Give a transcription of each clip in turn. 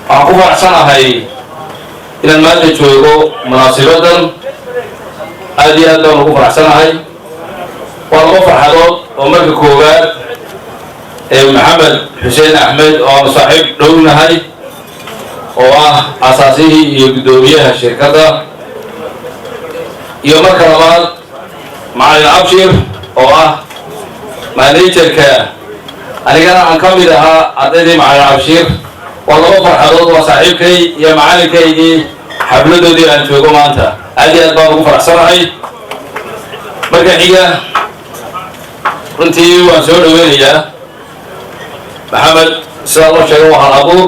Waxaan ku faraxsanahay inaan maanta joogo munaasibadan. Aad iyo aad baan ugu faraxsanahay. Waa laba farxadood oo marka koowaad ee Maxamed Xuseen Axmed oo aanu saaxiib dhownahay, oo ah asaasihii iyo guddoomiyaha shirkadda, iyo marka labaad Macalin Abshir oo ah managerka, anigana aan ka mid ahaa ardaydii Macalin Abshir. Waa laba farxadood, waa saaxiibkay iyo macalinkaygii xafladoodii aan joogo maanta. Aad iyo aad baan ugu faraxsanahay. Marka xiga, runtii waan soo dhaweynayaa Maxamed. Sidaa loo sheegay, waa hal abuur.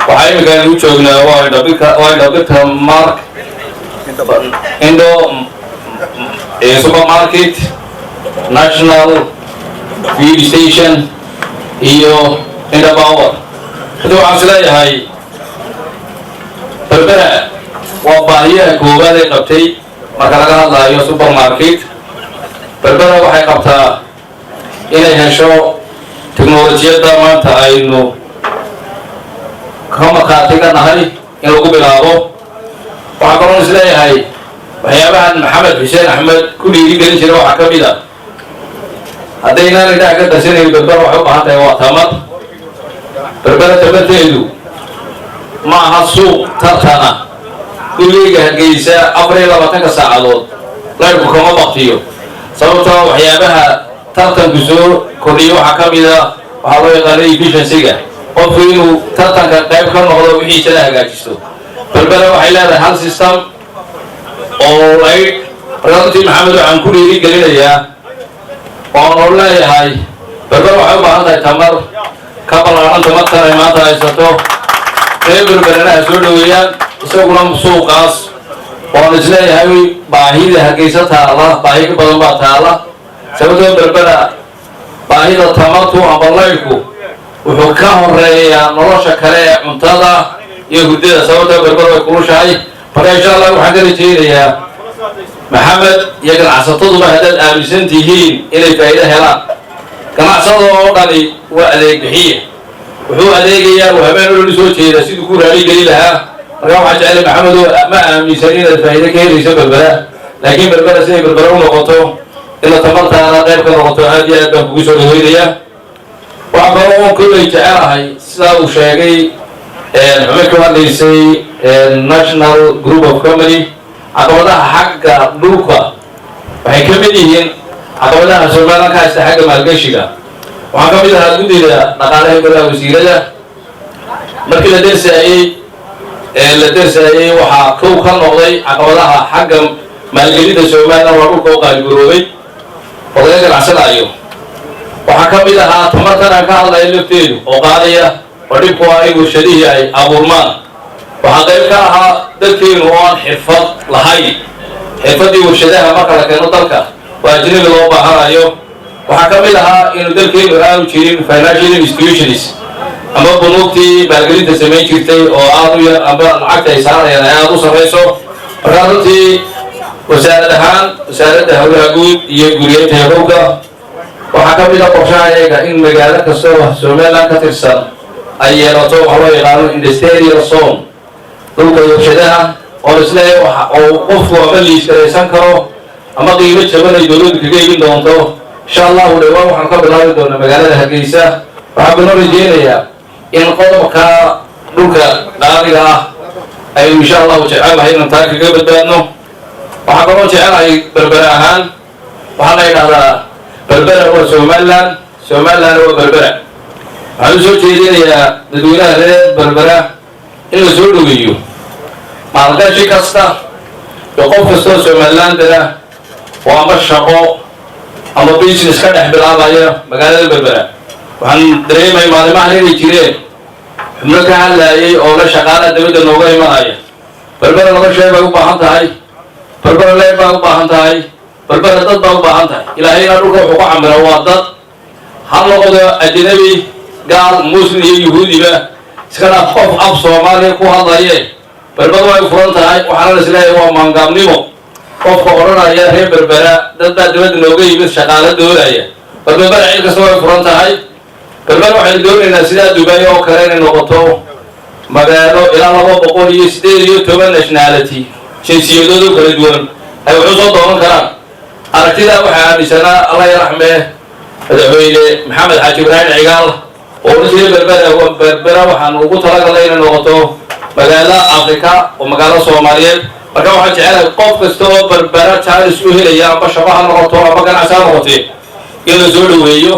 Waxaa iminka aynu u joognaa waa Indhabirta Mark Indo Supermarket, National Fuel Station iyo Indo Power. Runtii waxaan is leeyahay Berbera waa baahiyaha koowaad ay qabtay marka laga hadlaayo supermarket. Berbera waxay qabtaa inay hesho teknolojiyadda maanta aynu ka markhaati ka nahay in lagu bilaabo. Waxaa kaloon is leeyahay waxyaabahan Maxamed Xuseen Axmed ku dhiiri gelin jiray waxaa ka mid a, haddaynaan indhaha ka darsanayn, Berbera waxay u baahan tahay waa tamar. Berbera tamarteedu ma aha suuq tartana. Gurigeyga Hargeysa 24-ka saacadood laydhku kama baktiyo, sababtoo waxyaabaha tartanku soo kordhiyo waxaa ka mid a waxaa loo yaqaano efficiency-ga, qofku inuu tartanka qayb ka noqdo, wixiisana hagaajisto. Berbera waxay leedahay hal system oo laydh. Markaa runtii Maxamed waxaan ku dhiiri gelinayaa oonu leeyahay, Berbera waxay u baahan tahay tamar ka ballaaran tamartan ay maanta haysato. Reer Berberena ha soo dhaweeyaan isaguna suuqaas. Oon isleeyahay baahida Hargeysa taala baahi ka badan baa taala, sababtoo Berbera baahida tamartu amba laydhku wuxuu ka horeeyaa nolosha kale ee cuntada iyo hurdada, sababtoo Berbera way kulushahay. Marka insha Allah waxaan ka rajeynayaa Maxamed iyo ganacsataduba, haddaad aaminsan tihiin inay faa'iido helaan, ganacsada oo dhani waa adeeg bixiye. Wuxuu adeegayaa uu habeen o dhan usoo jeeda siduu ku raali geli lahaa. Markaa waxaan jeclay, Maxamed, oo ma aaminsan inaad faa'iido ka helayso Berbera, laakiin Berbera siday Berbera u noqoto ila tamartaana qayb ka noqoto, aad iyo aad baan kugu soo dhaweynayaa. Waxaa kaloo oon kollay jecelahay, sidaa uu sheegay xubin ka hadlaysay National Group of Company, caqabadaha xagga dhulka waxay ka mid yihiin caqabadaha Somaliland ka haysta xagga maalgashiga. Waxaan ka mid ahaa guddida dhaqaalaha golaha wasiirada. Markii la dersaayey, waxaa kow ka noqday caqabadaha xagga maalgelinta Somaliland waa dhulka u qaaligaroobay oo laga ganacsanayo. Waxaa ka mid ahaa tamartan aan ka hadlaya lafteedu oo qaadaya oo dhibku ah in warshadihii ay abuurmaan. Waxaa qayb ka ahaa dadkeenu oo aan xirfad lahayn, xirfaddii warshadaha marka la keeno dalka oo ajnabi loo baahanayo. Waxaa ka mid ahaa inuu dalkeenu aanu jirin financial institutions ama bunuugtii maalgelinta samayn jirtay oo aad u yar amba lacagta ay saarayaan ay aada u sarrayso. Markaa runtii wasaarad ahaan, Wasaaradda Howlaha Guud iyo Guriyeynta Hewlka, waxaa ka mid a qorshaha iyaga in magaalo kastoo Somaliland ka tirsan ay yeelato waxa loo yaqaano industrial zone, dhulka warshadaha, oo isleeyahay oo qofku ama liisgaraysan karo ama qiimo jaban ay dowladdu kaga iibin doonto. Insha Allahu dhawaan waxaan ka bilaabi doonaa magaalada Hargeysa. Waxaan kaloo rajeynayaa in qodobka dhulka qaaliga ah aynu insha Allahu jecelnahay inaan taa kaga badbaadno. Waxaan kaloo jecelahay Berbera ahaan, waxaa la yidhahdaa Berbera waa Somaliland, Somaliland waa Berbera. Waxaan u soo jeedinayaa dadweynaha reer Berbera in la soo dhoweeyo maalgashi kasta iyo qof kastoo Somalilandana oo ama shaqo ama business ka dhex bilaabaya magaalada Berbera. Waxaan dareemay maalimahan inay jireen xubno ka hadlaayay oo la shaqaala dabadda nooga imanaya. Berbera noloshee bay u baahan tahay, Berbera leer bay u baahan tahay, Berbera dad baa u baahan tahay. Ilaahayna dhulka wuxuu ku camira waa dad, ha noqdo ajnabi, gaal, muslim iyo yuhuudiba, iska dhaaf qof af Soomaaliya ku hadlaye. Berbera way furan tahay. Waxaana la isleeyahay waa maangaabnimo qofka odhanaya reer Berbera dad baa dabadda nooga yimid shaqaalo doonaya. Bal Berbera cid kasta way furan tahay. Berbera waxaynu doonaynaa sidaa Dubai oo kale inay noqoto. Magaalo ilaa 218 nationality, jinsiyadoodu kala duwan, ay waxu soo doonan karaan. Aragtidaa waxaa aaminsanaa, Allah yaraxmee, Madaxweyne Maxamed Xaaji Ibraahim Cigaal oo odhan jiray: "Berbera, Berbera waxaan ugu talagalnay inay noqoto magaalo Afrika oo magaalo Soomaaliyeed." Marka waxaan jecelahay qof kasta oo Berbera chance u helaya, amba shaqo ha noqoto amba ganacsi ha noqotee, in la soo dhaweeyo.